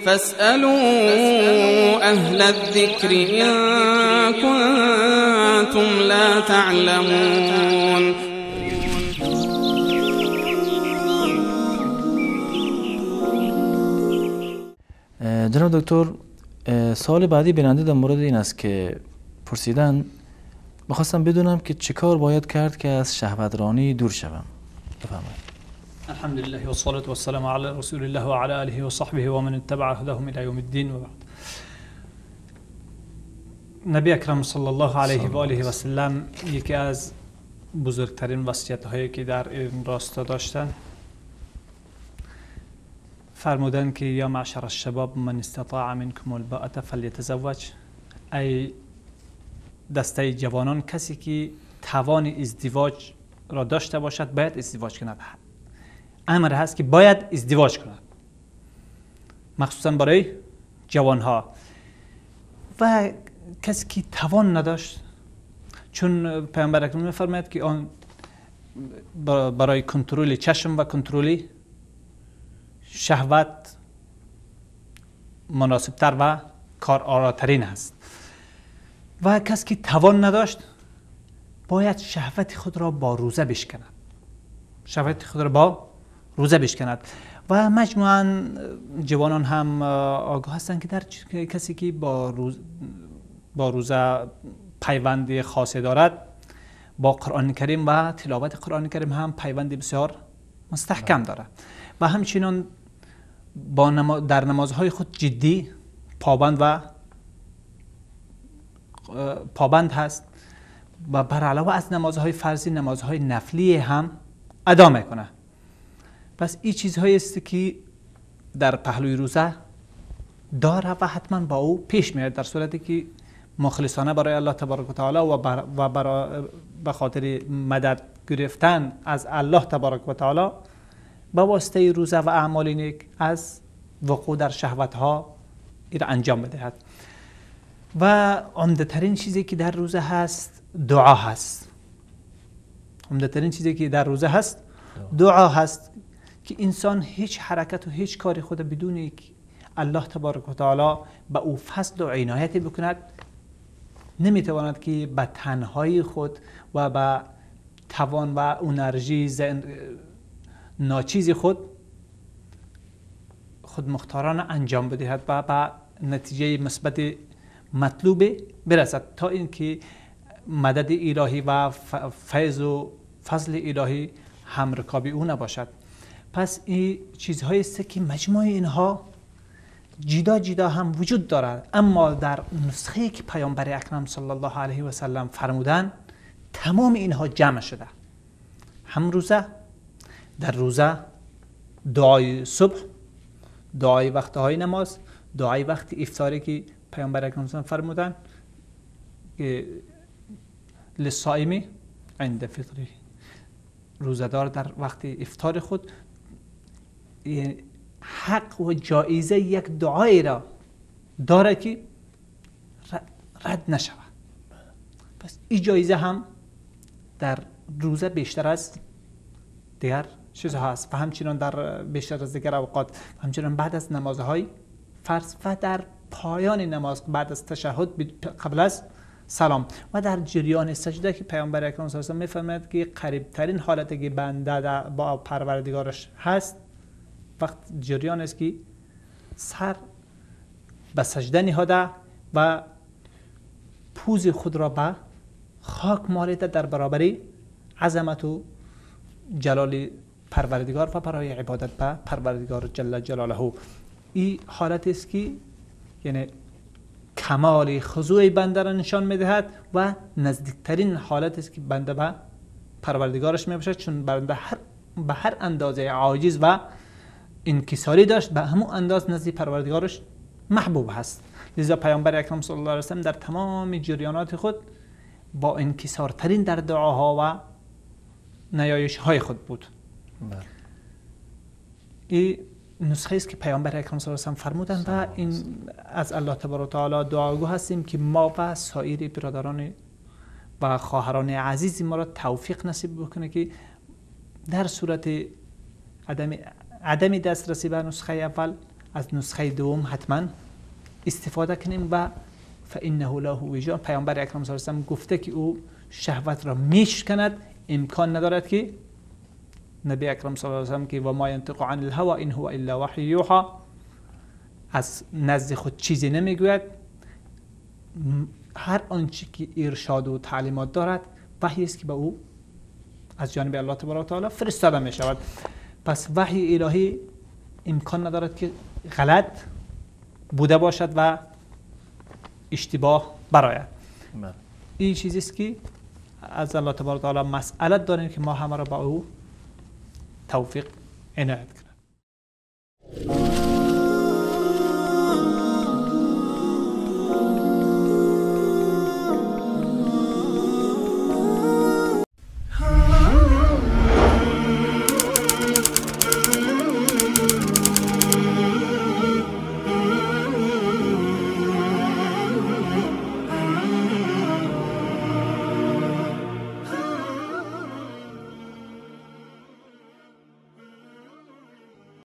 فاسألوا أهل الذكر إن كنتم لا تعلمون. جناب دکتر، سوال بعدی بیننده در مورد این است که پرسیدن، میخواستم بدونم که چیکار باید کرد که از شهوترانی دور شوم. بفرمایید. الحمد لله والصلاة والسلام على رسول الله وعلى آله وصحبه ومن اتبع هداهم الى یوم الدین و بعد. نبی اکرم صلی الله علیه و آله و سلم یکی از بزرگترین وصیت هایی که در این راستا داشتن فرمودند که یا معشر الشباب من استطاع منکم الباءة فلیتزوج. ای دسته جوانان، کسی که توان ازدواج را داشته باشد باید ازدواج کند. امر هست که باید ازدواج کند، مخصوصا برای جوانها. و کسی که توان نداشت، چون پیامبر اکرم می‌فرماید که آن برای کنترل چشم و کنترل شهوت مناسبتر و کارآراترین است. و کسی که توان نداشت باید شهوت خود را با روزه بشکند، شهوت خود را با روزه بشکند. و مجموعاً جوانان هم آگاه هستند که در کسی که با روزه پیوند خاصی دارد، با قرآن کریم و تلاوت قرآن کریم هم پیوند بسیار مستحکم دارد و همچنین با در نمازهای خود جدی پابند و پابند هست و بر علاوه از نمازهای فرضی نمازهای نفلی هم ادا میکنه. پس این چیزهایی است که در پهلوی روزه داره و حتما با او پیش میاد، در صورتی که مخلصانه برای الله تبارک و تعالی و برای به خاطر مدد گرفتن از الله تبارک و تعالی با واسطه روزه و اعمال نیک از وقوع در شهوت ها را انجام بدهد. و عمده ترین چیزی که در روزه هست دعا هست. عمده ترین چیزی که در روزه هست دعا هست که انسان هیچ حرکت و هیچ کاری خود بدون الله تبارک و تعالی به او فضل و عنایت بکند نمیتواند که به تنهایی خود و به توان و انرژی ناچیز خود خودمختارانه انجام بدهد و به نتیجه مثبت مطلوب برسد، تا اینکه مدد الهی و فیض و فضل الهی همرکابی او نباشد. پس این چیزهایی است که مجموع اینها جدا جدا هم وجود دارد، اما در نسخه که پیامبر اکرم صلی الله علیه و سلم فرمودن تمام اینها جمع شده. هم روزه، در روزه دعای صبح، دعای وقتهای نماز، دعای وقت افطاری که پیامبر اکرم صلی الله علیه و سلم فرمودن که للصائم عند فطره، روزه‌دار در وقت افطار خود حق و جایزه یک دعایی را داره که رد نشود. پس این جایزه هم در روزه بیشتر از دیگر چیزها هست و همچنان در بیشتر از دیگر اوقات، و همچنان بعد از نمازهای فرض و در پایان نماز بعد از تشهد قبل از سلام و در جریان سجده که پیامبر اکرم صلی الله علیه و آله می‌فرماید که قریب ترین حالتی که بنده با پروردگارش هست وقت جریان است که سر به سجده نهاده و پوز خود را به خاک مالیده در برابر عظمت و جلال پروردگار و برای عبادت به پروردگار جل جلاله. این حالت است که یعنی کمال خضوع بنده را نشان میدهد و نزدیکترین حالت است که بنده به پروردگارش میباشد، چون بنده به هر اندازه عاجز و انکساری داشت به همون انداز نزد پروردگارش محبوب هست. لذا پیامبر اکرم صلی الله علیه و سلم در تمام جریانات خود با انکسارترین در دعاها و نیایش های خود بود. این نسخه است که پیامبر اکرم صلی الله علیه و سلم فرمودند و این از الله تبارک و تعالی دعاگو هستیم که ما و سایر برادران و خواهران عزیز ما را توفیق نصیب بکنه که در صورت عدم دسترسی به نسخه اول از نسخه دوم حتما استفاده کنیم و فانه له وجاء. پیامبر اکرم صلی الله علیه و گفته که او شهوت را میشکند، امکان ندارد که نبی اکرم صلی الله علیه و که و ما ینطق عن الهوى ان هو الا وحی یوحى از نزد خود چیزی نمیگوید. هر آنچه که ارشاد و تعلیمات دارد وحی است که به او از جانب الله تبارک و تعالی فرستاده می شود. پس وحی الهی امکان ندارد که غلط بوده باشد و اشتباه براید. این چیزی است که از الله تبارک و تعالی مسئلت داریم که ما همه را با او توفیق عنایت کنیم.